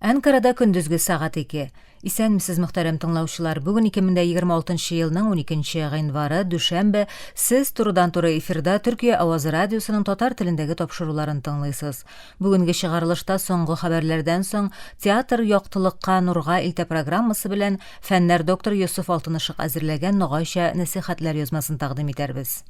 Әнкарада көндезге сәгать 2. Исәнмесез, мөхтәрәм тыңлаучылар. Бүген 2026 елның 12 гыйнвары, дүшәмбе. Сез турыдан-туры эфирда Төркия авазы радиосының татар телендәге тапшыруларын тыңлыйсыз. Бүгенге чыгарылышта соңгы хәбәрләрдән соң Театр яктылыкка, нурга илтә программасы белән фәннәр докторы Йосыф Алтынышык әзерләгән Ногайча нәсыйхәтләр язмасын тәкъдим итәрбез.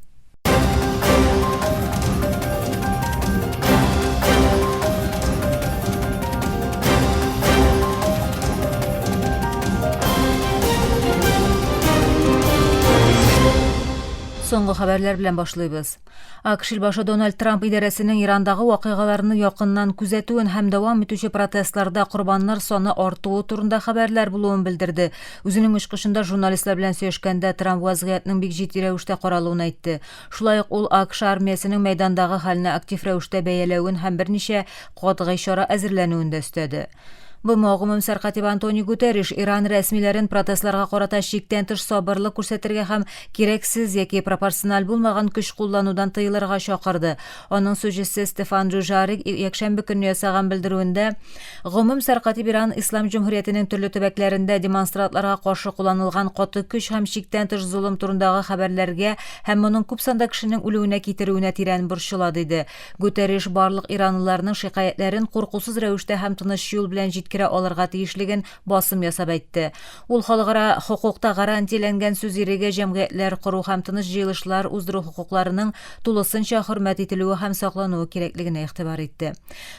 Соңгы хәбәрләр белән башлыйбыз. АКШ илбашы Дональд Трамп идарәсенең Ирандагы вакыйгаларны якыннан күзәтүен һәм дәвам итүче протестларда корбаннар саны артуы турында хәбәрләр булуын белдерде. Үзенең очкычында журналистлар белән сөйләшкәндә Трамп вазгыятьнең бик җитди рәвештә каралуын әйтте. Шулай ук ул АКШ армиясенең мәйдандагы хәлне актив рәвештә бәяләвен һәм берничә катгый чара әзерләнүен дә өстәде. БМО гомум сәркатибе Антонио Гутерриш Иран рәсмиләрен протестларга карата чиктән тыш сабырлык күрсәтергә һәм кирәксез яки пропорциональ булмаган көч кулланудан тыелырга чакырды. Аның сүзчесе Стефан Дюжарик якшәмбе көнне ясаган белдерүендә Гомум сәркатип Иран Ислам Җөмһүриятенең төрле төбәкләрендә демонстрантларга каршы кулланылган каты көч һәм чиктән тыш золым турындагы хәбәрләргә һәм моның күп санда кешенең үлүенә китерүенә тирән борчыла, диде. Гутерриш барлык иранлыларның шикаятьләрен куркусыз рәвештә һәм тыныч юл белән җиткерә алырга тиешлеген басым ясап әйтте. Ул халыкара хокукта гарантияләнгән сүз иреге, җәмгыятьләр кору һәм тыныч җыелышлар уздыру хокукларының тулысынча хөрмәт ителүе һәм саклануы кирәклегенә игътибар итте.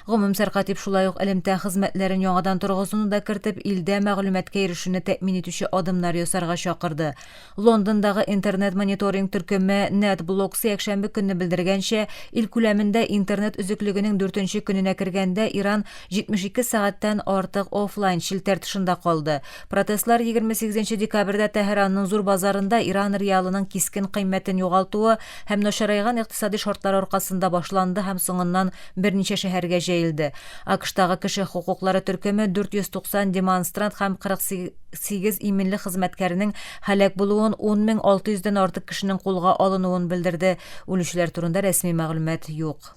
Гомум сәркатип шулай ук элемтә хезмәтләрен яңадан торгызуны да кертеп, илдә мәгълүматка ирешүне тәэмин итүче адымнар ясарга чакырды. Лондондагы интернет-мониторинг төркеме NetBlocks якшәмбе көнне белдергәнчә, ил күләмендә интернет өзеклегенең дүртенче көненә кергәндә Иран 72 сәгатьтән артык офлайн челтәр тышында калды. Протестлар 28 декабрьдә Тәһранның зур базарында Иран риалының кискен кыйммәтен югалтуы һәм начарайган икътисади шартлар аркасында башланды һәм соңыннан берничә шәһәргә җәелде. АКШтагы кеше хокуклары төркеме 490 демонстрант һәм 48 иминлек хезмәткәренең һәлак булуын, 10 600 дән артык кешенең кулга алынуын белдерде. Үлүчеләр турында рәсми мәгълүмат юк.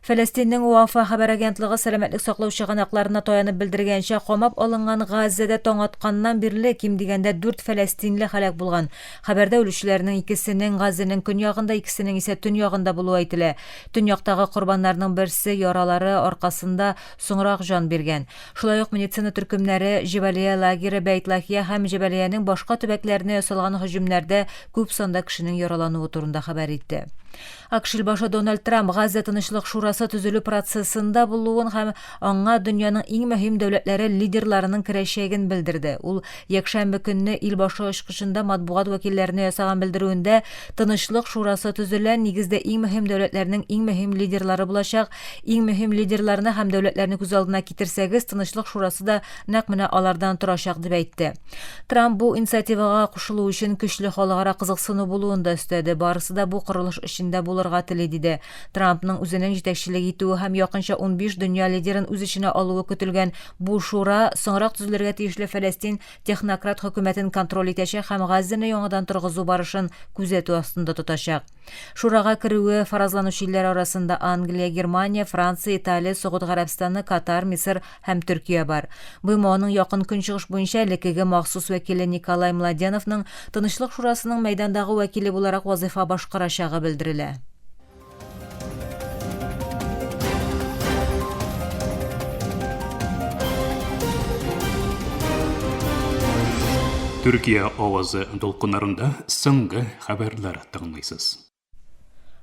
Фәләстиннең УАФА хәбәр агентлыгы сәламәтлек саклау чыганакларына таянып белдергәнчә, камап алынган Газзәдә таң атканнан бирле ким дигәндә дүрт фәләстинле һәлак булган. Хәбәрдә үлүчеләрнең икесенең Газзәнең көньягында, икесенең исә төньягында булуы әйтелә. Төньяктагы корбаннарның берсе яралары аркасында соңрак җан биргән. Шулай ук медицина төркемнәре Җебалия лагеры, Бәйт-Лахия һәм Җебалиянең башка төбәкләренә ясалган һөҗүмнәрдә күп санда кешенең яралануы турында хәбәр итте. АКШ илбашы Дональд Трамп Газа тынычлык шурасы төзелү процессында булуын һәм аңа дөньяның иң мөһим дәүләтләре лидерларының керәчәген белдерде. Ул якшәмбе көнне илбашы очкычында матбугат вәкилләренә ясаган белдерүендә тынычлык шурасы төзелә, нигездә иң мөһим дәүләтләрнең иң мөһим лидерлары булачак. Иң мөһим лидерларны һәм дәүләтләрне күз алдына китерсәгез, тынычлык шурасы да нәкъ менә алардан торачак, дип әйтте. Трамп бу инициативага кушылу өчен көчле халыкара кызыксыну булуын да өстәде. Барысы да бу корылыш эчендә булырга тели, диде. Трампның үзенең җитәкчелек итүе һәм якынча 15 дөнья лидерын үз эченә алуы көтелгән бу шура соңрак төзелергә тиешле Фәләстин технократ хөкүмәтен контроль итәчәк һәм Газзәне яңадан торгызу барышын күзәтү астында тотачак. Шурага керүе фаразланучы илләр арасында Англия, Германия, Франция, Италия, Согуд Гарәбстаны, Катар, Мисыр һәм Төркия бар. БМОның Якын Көнчыгыш буенча элеккеге махсус вәкиле Николай Младеновның Тынычлык шурасының мәйдандагы вәкиле буларак вазыйфа башкарачагы белдерелә. Төркия авазы дулкыннарында соңгы хәбәрләр тыңлыйсыз.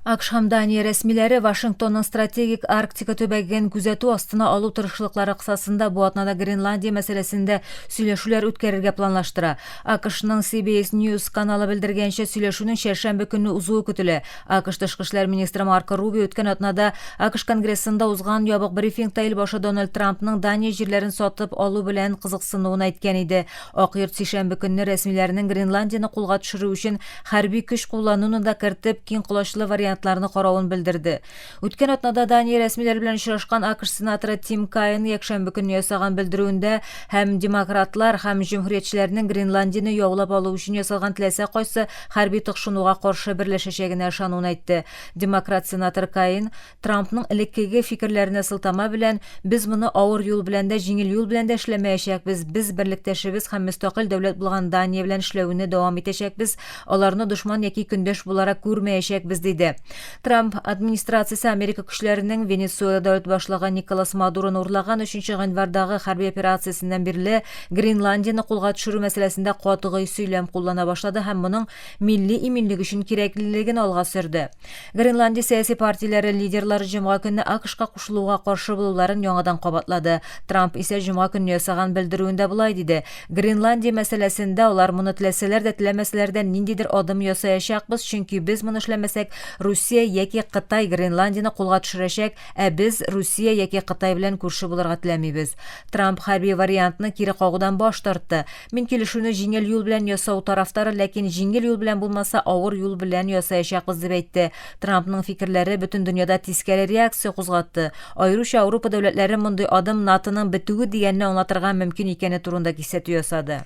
АКШ һәм Дания рәсмиләре Вашингтонның стратегик Арктика төбәген күзәтү астына алу тырышлыклары кысасында бу атнада Гренландия мәсьәләсендә сөйләшүләр үткәрергә планлаштыра. АКШның CBS News каналы белдергәнчә, сөйләшүнең чәршәмбе көнне узуы көтелә. АКШ тышкы эшләр министры Марко Рубио үткән атнада АКШ Конгрессында узган ябык брифингта илбашы Дональд Трампның Дания җирләрен сатып алу белән кызыксынуын әйткән иде. Ак йорт сишәмбе көнне рәсмиләрнең Гренландияне кулга төшерү өчен хәрби көч куллануны да кертеп, киң колачлы вариантлар вариантларны каравын белдерде. Үткән атнада Дания рәсмиләре белән очрашкан АКШ сенаторы Тим Каин якшәмбе көнне ясаган белдерүендә һәм демократлар, һәм җөмһүриятчеләрнең Гренландияне яулап алу өчен ясалган теләсә кайсы хәрби тыкшынуга каршы берләшәчәгенә ышануын әйтте. Демократ сенатор Каин Трампның элеккеге фикерләренә сылтама белән, Без моны авыр юл белән дә, җиңел юл белән дә эшләмәячәкбез. Без берлектәшебез һәм мөстәкыйль дәүләт булган Дания белән эшләүне дәвам итәчәкбез, аларны дошман яки көндәш буларак күрмәячәкбез, диде. Трамп администрациясе Америка көчләренең Венесуэла дәүләт башлыгы Николас Мадуроны урлаган 3 гыйнвардагы хәрби операциясеннән бирле Гренландияне кулга төшерү мәсьәләсендә катгый сөйләм куллана башлады һәм моның милли иминлек өчен кирәклелеген алга сөрде. Гренландия сәяси партияләре лидерлары җомга көнне АКШка кушылуга каршы булуларын яңадан кабатлады. Трамп исә җомга көнне ясаган белдерүендә болай диде, Гренландия мәсьәләсендә алар моны теләсәләр дә, теләмәсәләр дә ниндидер адым ясаячакбыз, чөнки без моны эшләмәсәк, Русия яки Кытай Гренландияне кулга төшерәчәк, ә без Русия яки Кытай белән күрше булырга теләмибез. Трамп хәрби вариантны кире кагудан баш тартты. Мин килешүне җиңел юл белән ясау тарафдары, ләкин җиңел юл белән булмаса, авыр юл белән ясаячакбыз, дип әйтте. Трампның фикерләре бөтен дөньяда тискәре реакция кузгатты. Аеруча Ауропа дәүләтләре мондый адым НАТОның бетүе дигәнне аңлатырга мөмкин икәне турында кисәтү ясады.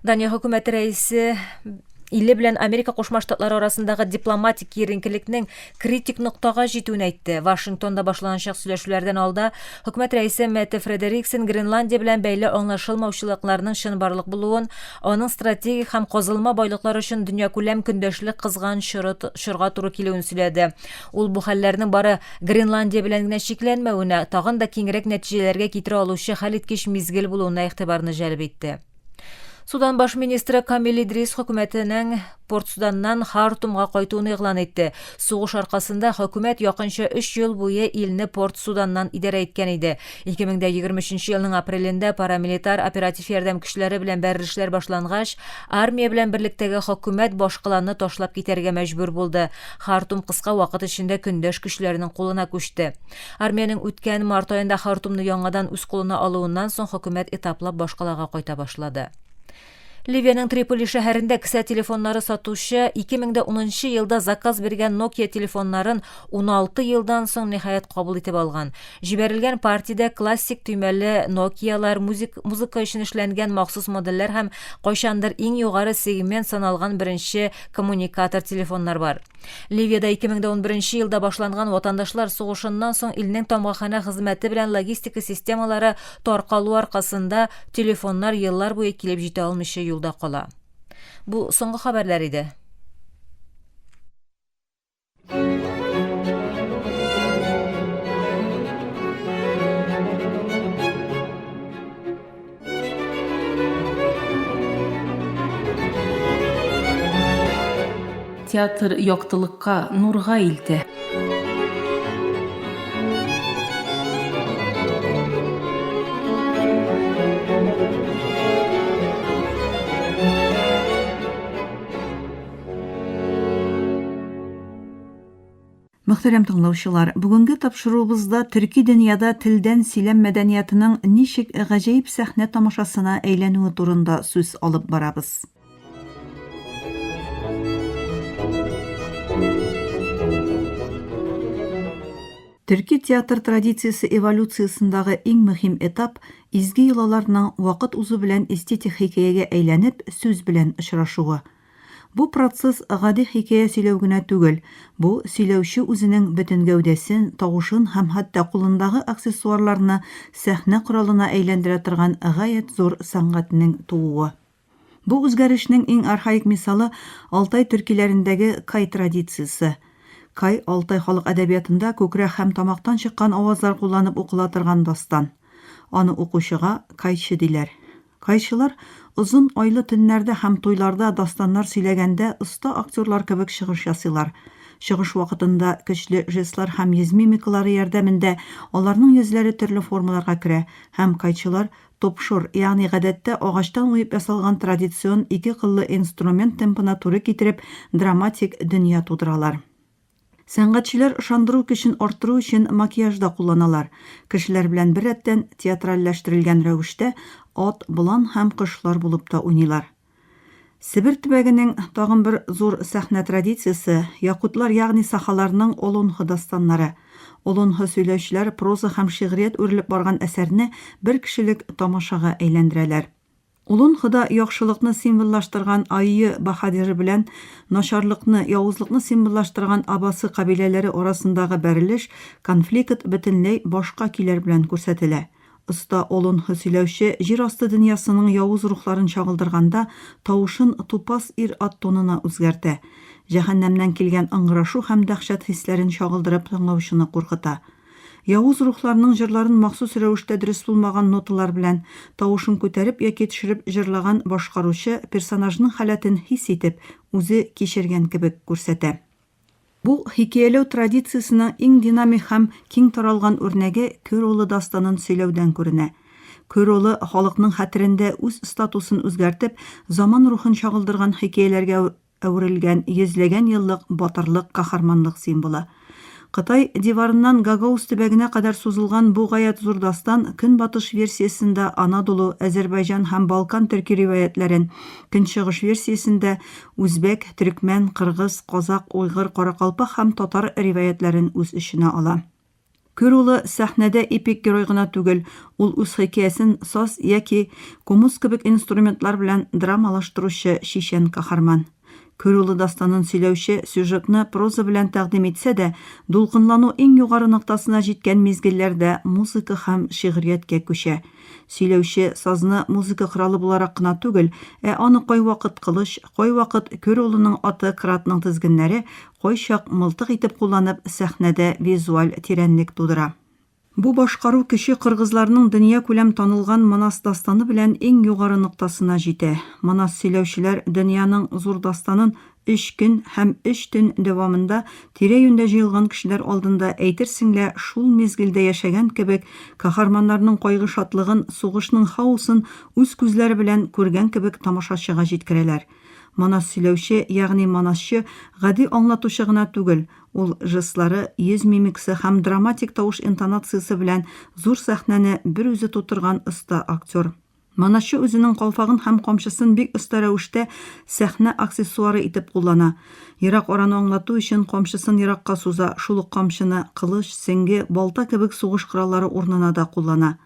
Дания хөкүмәте рәисе иле белән Америка Кушма Штатлары арасындагы дипломатик киеренкелекнең критик ноктага җитүен әйтте. Вашингтонда башланачак сөйләшүләрдән алда хөкүмәт рәисе Мэтте Фредериксен Гренландия белән бәйле аңлашылмаучылыкларның чынбарлык булуын, аның стратегик һәм казылма байлыклар өчен дөньякүләм көндәшлек кызган чоры чорга туры килүен сөйләде. Ул бу хәлләрнең бары Гренландия белән генә чикләнмәвенә, тагын да киңрәк нәтиҗәләргә китерә алучы хәлиткеч мизгел булуына игътибарны җәлеп итте. Судан баш министры Камил Идрис хөкүмәтенең Порт Суданнан Хартумга кайтуын игълан итте. Сугыш аркасында хөкүмәт якынча 3 ел буе илне Порт Суданнан идарә иткән иде. 2023 елның апрелендә парамилитар оператив ярдәм көчләре белән бәрелешләр башлангач, армия белән берлектәге хөкүмәт башкаланы ташлап китәргә мәҗбүр булды. Хартум кыска вакыт эчендә көндәш көчләренең кулына күчте. Армиянең үткән март аенда Хартумны яңадан үз кулына алуыннан соң хөкүмәт этаплап башкалага кайта башлады. Ливиянең Триполи шәһәрендә кесә телефоннары сатучы 2010 елда заказ биргән Nokia телефоннарын 16 елдан соң ниһаять кабул итеп алган. Җибәрелгән партиядә классик төймәле Nokia-лар, музык, музыка өчен эшләнгән махсус модельләр һәм кайчандыр иң югары сегмент саналган беренче коммуникатор телефоннар бар. Ливиядә 2011 елда башланган ватандашлар сугышыннан соң илнең тамгаханә хезмәте белән логистика системалары таркалу аркасында телефоннар еллар буе килеп җитә алмыйча юлда кала. Бу соңгы хәбәрләр иде. Театр яктылыкка, нурга илтә. Мөхтәрәм тыңлаучылар, бүгенге тапшыруыбызда төрки дөньяда телдән сөйләм мәдәниятының ничек гаҗәеп сәхнә тамашасына әйләнүе турында сүз алып барабыз. Төрки театр традициясе эволюциясендагы иң мөһим этап, изге йолаларның вакыт узу белән эстетик хикәягә әйләнеп, сүз белән очрашуы. Бу процесс гади хикәя сөйләү генә түгел, бу, сөйләүче үзенең бөтен гәүдәсен, тавышын һәм хәтта кулындагы аксессуарларны сәхнә коралына әйләндерә торган гаять зур сәнгатьнең тууы. Бу үзгәрешнең иң архаик мисалы, Алтай төркиләрендәге кай традициясе. Кай, Алтай халык әдәбиятында күкрәк һәм тамактан чыккан авазлар кулланып укыла торган дастан. Аны укучыга кайчы диләр. Кайчылар озын айлы төннәрдә һәм туйларда дастаннар сөйләгәндә оста актерлар кебек чыгыш ясыйлар. Чыгыш вакытында көчле жестлар һәм йөз мимикалары ярдәмендә аларның йөзләре төрле формаларга керә һәм кайчылар топшор, ягъни гадәттә агачтан уеп ясалган традицион ике кыллы инструмент темпына туры китереп драматик дөнья тудыралар. Сәнгатьчеләр ышандыру көчен арттыру өчен макияж да кулланалар. Кешеләр белән беррәттән, театральләштерелгән рәвештә, ат, болан һәм кошлар булып та уйныйлар. Себер төбәгенең тагын бер зур сәхнә традициясе, якутлар, ягъни сахаларның Олонхо дастаннары. Олонхо сөйләүчеләр проза һәм шигърият үрелеп барган әсәрне бер кешелек тамашага әйләндерәләр. Олонхода яхшылыкны символлаштырган Айы баһадиры белән начарлыкны, явызлыкны символлаштырган Абасы кабиләләре арасындагы бәрелеш, конфликт бөтенләй башка көйләр белән күрсәтелә. Оста олонхо сөйләүче җир асты дөньясының явыз рухларын чагылдырганда, тавышын тупас ир-ат тонына үзгәртә. Җәһәннәмнән килгән ыңгырашу һәм дәһшәт хисләрен чагылдырып тыңлаучыны куркыта. Явыз рухларның җырларын махсус рәвештә дөрес булмаган ноталар белән, тавышын күтәреп яки төшереп җырлаган башкаручы персонажның халәтен хис итеп, үзе кичергән кебек күрсәтә. Бу хикәяләү традициясенең иң динамик һәм киң таралган үрнәге Көр улы дастанын сөйләүдән күренә. Көр улы халыкның хәтерендә үз статусын үзгәртеп, заман рухын чагылдырган хикәяләргә әверелгән йөзләгән еллык батырлык, каһарманлык символы. Кытай диварыннан Гагауз төбәгенә кадәр сузылган бу гаять зур дастан Көнбатыш версиясендә Анадолу, Әзербайҗан һәм Балкан төрки риваятьләрен, Көнчыгыш версиясендә үзбәк, төрекмән, кыргыз, казакъ, уйгыр, каракалпак һәм татар риваятьләрен үз эченә ала. Көр улы сәхнәдә эпик герой гына түгел, ул үз хикәясен саз яки комуз кебек инструментлар белән драмалаштыручы чичән каһарман. Көр улы дастанын сөйләүче сюжетны проза белән тәкъдим итсә дә, дулкынлану иң югары ноктасына җиткән мизгелләрдә музыка һәм шигърияткә күчә. Сөйләүче сазны музыка коралы буларак кына түгел, ә аны кайвакыт кылыч, кайвакыт Көр улының аты Кратның тезгеннәре, кайчак мылтык итеп кулланып, сәхнәдә визуаль тирәнлек тудыра. Бу башкару көче кыргызларның дөньякүләм танылган Манас дастаны белән иң югары ноктасына җитә. Манас сөйләүчеләр дөньяның зур дастанын өч көн һәм өч төн дәвамында тирә-юньдә җыелган кешеләр алдында әйтерсең лә шул мизгелдә яшәгән кебек, каһарманнарның кайгы-шатлыгын, сугышның хаосын үз күзләре белән күргән кебек тамашачыга җиткерәләр. Манас сөйләүче, ягъни манасчы, гади аңлатучы гына түгел, ул жестлары, йөз мимикасы һәм драматик тавыш интонациясе белән зур сәхнәне берүзе тутырган оста актер. Манасчы үзенең калфагын һәм камчысын бик оста рәвештә сәхнә аксессуары итеп куллана. Ерак араны аңлату өчен камчысын еракка суза, шул ук камчыны кылыч, сеңге, балта кебек сугыш кораллары урынына да куллана.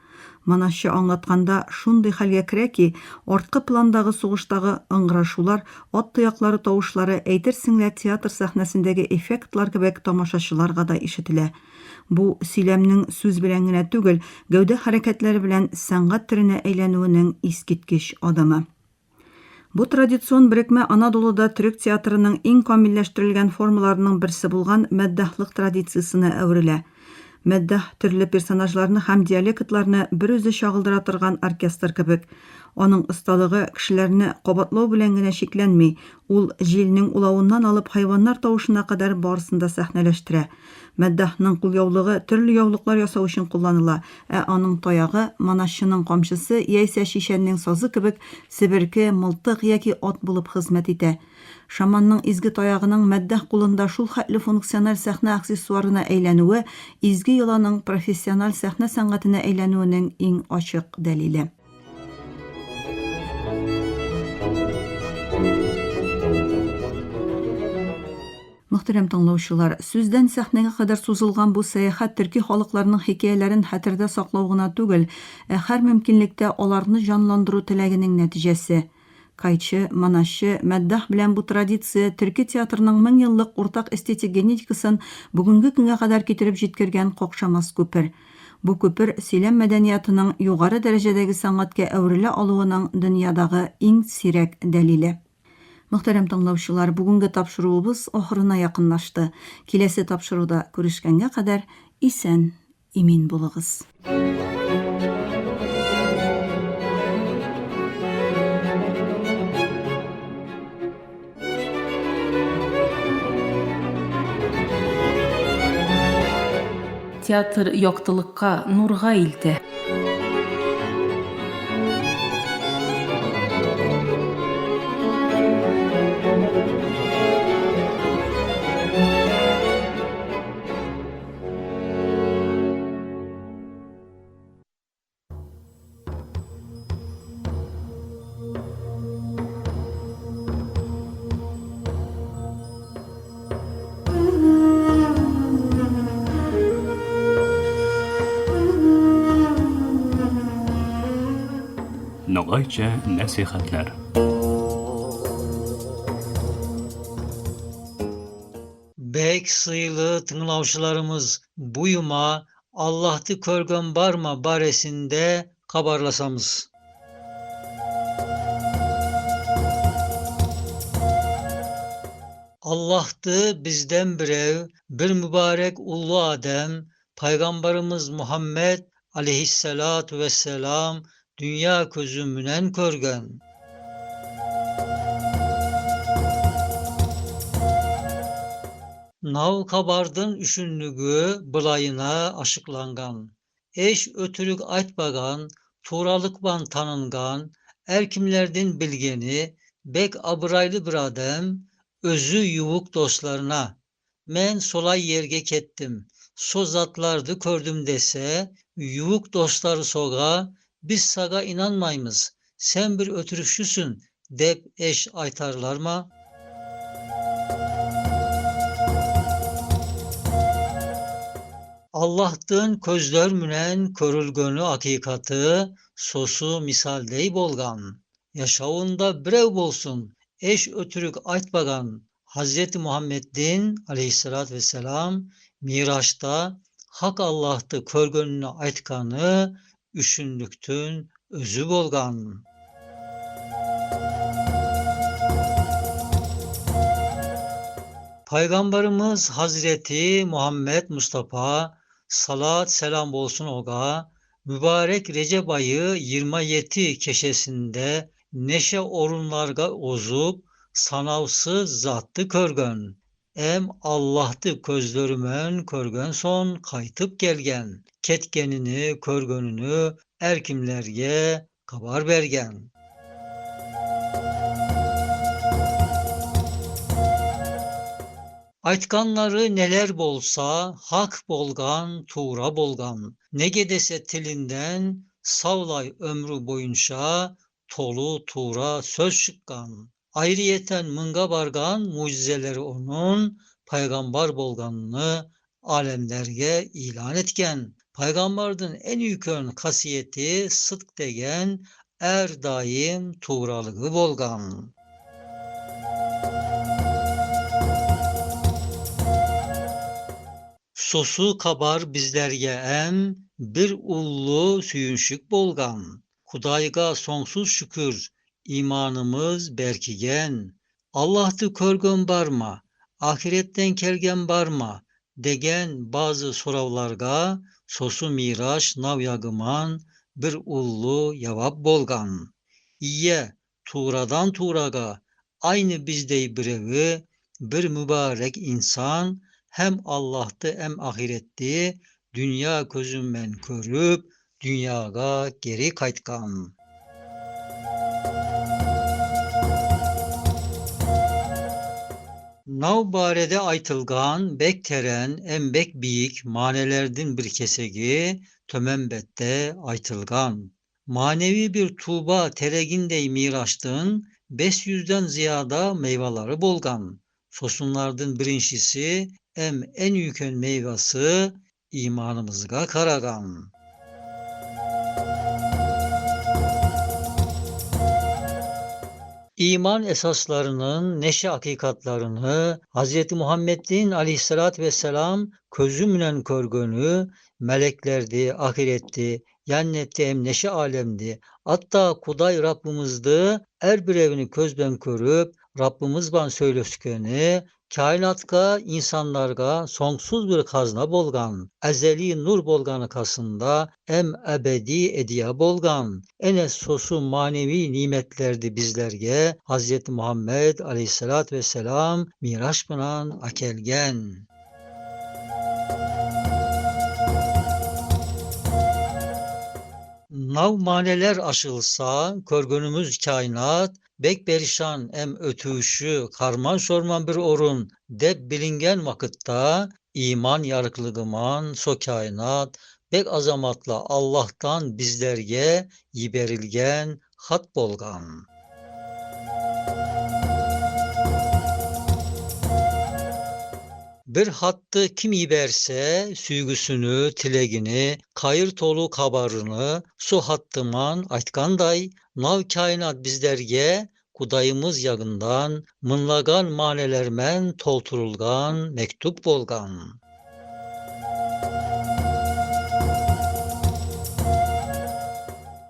Манасчы аңлатканда шундый хәлгә керә ки, арткы пландагы сугыштагы ыңгырашулар, ат тояклары тавышлары әйтерсең лә театр сәхнәсендәге эффектлар кебек тамашачыларга да ишетелә. Бу, сөйләмнең сүз белән генә түгел, гәүдә хәрәкәтләре белән сәнгать төренә әйләнүенең искиткеч адымы. Бу традицион берекмә Анадолуда төрек театрының иң камилләштерелгән формаларының берсе булган мәддахлык традициясенә әверелә. Мәддах төрле персонажларны һәм диалектларны берүзе чагылдыра торган оркестр кебек. Аның осталыгы кешеләрне кабатлау белән генә чикләнми, ул җилнең улавыннан алып хайваннар тавышына кадәр барысын да сәхнәләштерә. Мәддахның кулъяулыгы төрле яулыклар ясау өчен кулланыла, ә аның таягы, манасчының камчысы яисә чичәннең сазы кебек, себерке, мылтык яки ат булып хезмәт итә. Шаманның изге таягының мәддах кулында шул хәтле функциональ сәхнә аксессуарына әйләнүе, изге йоланың профессиональ сәхнә сәнгатенә әйләнүенең иң ачык дәлиле. Мөхтәрәм тыңлаучылар, сүздән сәхнәгә кадәр сузылган бу сәяхәт төрки халыкларның хикәяләрен хәтердә саклау гына түгел, ә һәр мөмкинлектә аларны җанландыру теләгенең нәтиҗәсе. Кайчы, манасчы, мәддах белән бу традиция төрки театрының меңьеллык уртак эстетик генетикасын бүгенге көнгә кадәр китереп җиткергән какшамас күпер. Бу күпер сөйләм мәдәниятының югары дәрәҗәдәге сәнгатькә әверелә алуының дөньядагы иң сирәк дәлиле. Мөхтәрәм тыңлаучылар, бүгенге тапшыруыбыз ахырына якынлашты. Киләсе тапшыруда күрешкәнгә кадәр исән, имин булыгыз. Театр яктылыкка, нурга илтә. Ногайча нәсихәтләр. Бек сыйлы тыңлаучыларымыз, бу юма Allah'tı körgön barma baresinde kabarlasamız. Allah'tı bizden birev bir mübarek ulu Adem, Peygamberimiz Muhammed aleyhissalatu vesselam dünya közü münen körgen. Nav kabardın üşünlügü bılayına aşıklangan. Eş ötürük aytbagan, tuğralıkban tanıngan, erkimlerdin bilgeni, bek abıraylı bir adem, özü yuvuk dostlarına. Men solay yerge kettim, so zatlardı kördüm dese, yuvuk dostları soga, biz saga inanmaymız, sen bir ötürükçüsün dep eş aytarlar ma? Allah'tın közler münen körülgönü hakikatı sosu misaldey bolgan. Yaşavında birev bolsun, eş ötürük aytbagan Hazreti Muhammed'in aleyhissalatü vesselam Miraç'ta Hak Allah'tı körgönünü aytkanı üşünlüktün özü bolgan. Peygamberimiz Hazreti Muhammed Mustafa salat selam bolsun oga mübarek Recep ayı 27 keşesinde neşe orunlarga ozup sanavsız zattı körgön. Em Allah'tı közlörümön körgön son kaytıp gelgen. Ketkenini körgönünü erkimlerge kabar bergen. Aytkanları neler bolsa hak bolgan, tuğra bolgan. Nege dese tilinden savlay ömrü boyunca tolu tuğra söz çıkkan. Ayrıyeten mınga bargan mucizeleri onun peygamber bolganını alemlerge ilan etken. Peygamberden en yükön kasiyeti sıdk degen er daim tuğralığı bolgan. Sosu kabar bizlerge em bir ullu süyünşük bolgan. Hudayga sonsuz şükür imanımız berkigen. Allah'tı körgön barma, ahiretten kelgen barma degen bazı soravlarga sosu miraç navyagıman bir ullu yavap bolgan. İye tuğradan tuğraga aynı bizdey birevi bir mübarek insan hem Allah'tı hem ahiretti dünya közümmen körüp dünyaga geri kaytkan. Navbarede aytılgan bek teren em bek biyik manelerdin bir kesegi tömenbette aytılgan. Manevi bir tuğba teregindey miraçtın 500'den ziyada meyveleri bolgan. Sosunlardın birincisi em en yükön meyvası imanımızga karagan. İman esaslarının neşe hakikatlarını Hz. Muhammed'in aleyhissalatü vesselam közümünen körgönü meleklerdi, ahiretti, cennetti em neşe alemdi. Hatta Kuday Rabbimizdi er bir evini közben körüp Rabbimiz ban söylöskeni kainatka insanlarga sonsuz bir kazna bolgan, ezeli nur bolganı kasında em ebedi ediya bolgan, ene sosu manevi nimetlerdi bizlerge Hz. Muhammed aleyhissalatü vesselam miraç bınan akelgen. Nav maneler aşılsa, körgünümüz kainat, bek perişan em ötüşü, karman şorman bir orun, dep bilingen vakitta, iman yarıklığıman so kainat, bek azamatla Allah'tan bizlerge yiberilgen hat bolgan. Bir hatты kim yiberse süygüsünü, tilegini, kayır tolu kabarını su hattıman aytkanday nav kainat bizlerge Kudayımız yagından mınlagan manelermen tolturulgan mektup bolgan.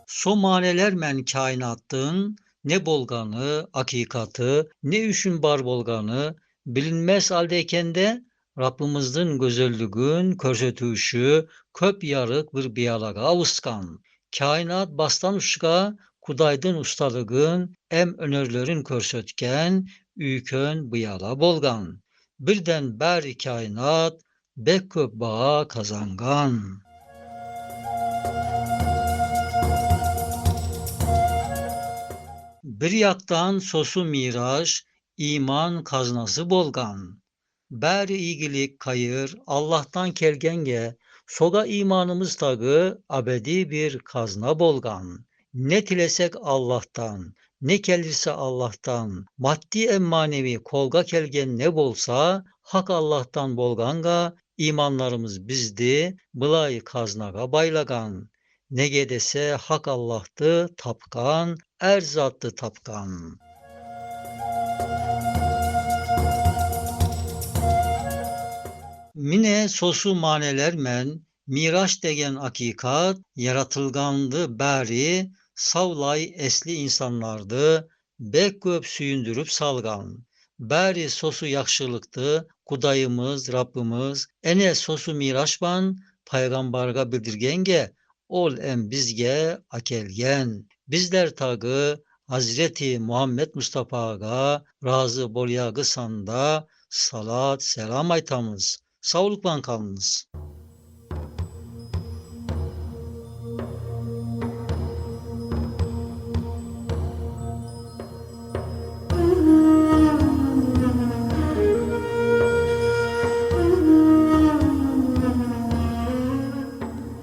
So manelermen kainattın ne bolganı, hakikatı, ne üçün bar bolganı bilinmez haldeyken de Rabbimizin güzelliğin körsetüşü köp yarık bir biyalaga avuskan. Kainat bastan uşka Kudaydın ustalığın em önerlerin körsetken üykön bıyala bolgan. Birden beri kainat bek köp bağa kazangan. Bir yaktan sosu miraç, iman kaznası bolgan. Beri iyilik kayır, Allah'tan kelgenge, soga imanımız tagı abedi bir kazna bolgan. Ne tilesek Allah'tan, ne gelirse Allah'tan, maddi em manevi kolga kelgen ne bolsa, hak Allah'tan bolganga, imanlarımız bizdi, bılay kaznaga baylagan. Nege dese hak Allah'tı tapkan, er zattı tapkan. Mine sosu maneler men, miraç degen hakikat, yaratılgandı beri, savlay esli insanlardı, bek köp süyündürüp salgan. Beri sosu yakşılıktı, Kudayımız, Rabbimiz, ene sosu miraçban, peygamberga bildirgenge, ol em bizge akelgen. Bizler tagı Hazreti Muhammed Mustafa'ga razı bolyagı sanda salat selam aytamız. Sağlıkla kalınız.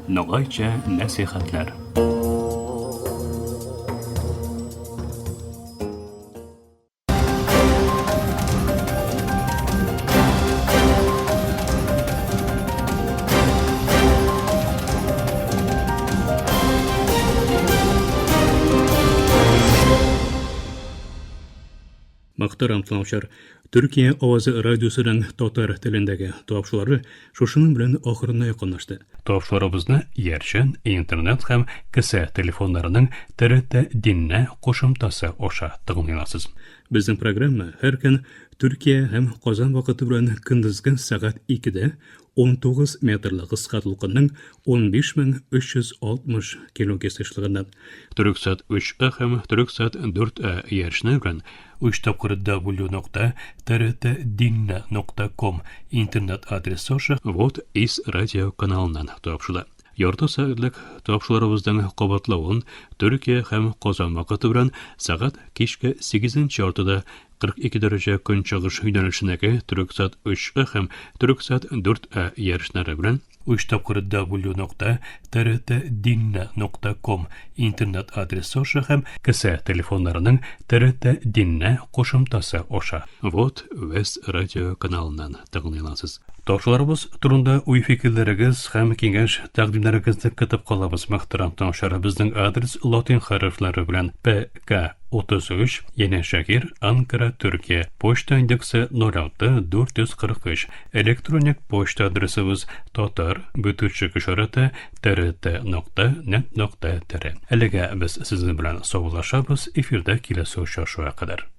Nogaycha nasihatlar. Мөхтәрәм тыңлаучылар, Төркия авазы радиосының татар телендәге тапшырулары шушының белән ахырына якынлашты. Тапшыруларыбызны иярчен интернет һәм кесә телефоннарының ТРТ Динне кушымтасы аша тыңлый аласыз. Безнең программа һәр көн Төркия һәм Казан вакыты белән көндезге сәгать 2-дә 19 метрлы кыска дулкынның 15360 килогерц ешлыгыннан Төрексат 3А һәм Төрексат 4А иярчене белән 3 тапкыр w.trtdinne.com интернет адресы аша Вот из радио каналыннан тапшыла. Ярты сәгатьлек тапшыруларыбызның кабатлавын Төркия һәм Казан вакыты белән сәгать кичке 8:30-да 42 дәрәҗә көнчыгыш юнәлешендәге Төрексат 3А һәм Төрексат 4А иярченнәре белән 3 тапкыр w.trtdinne.com интернет адресы аша һәм кесә телефоннарының ТРТ Динне кушымтасы аша Вот Вест радио каналыннан тыңлый аласыз. Тапшыруларыбыз турында уй-фикерләрегез һәм киңәш тәкъдимнәрегезне көтеп калабыз. Мөхтәрәм тыңлаучылар, безнең адрес латин хәрефләре белән ПК 33 Yenişehir, Ankara, Türkiye. Poçta индексы 06 443. Elektronik poçta adresimiz tatar бөтүчек ишарәте trt.net.tr. Әлегә без сезнең белән саубуллашабыз. Эфирдә киләсе очрашуга кадәр.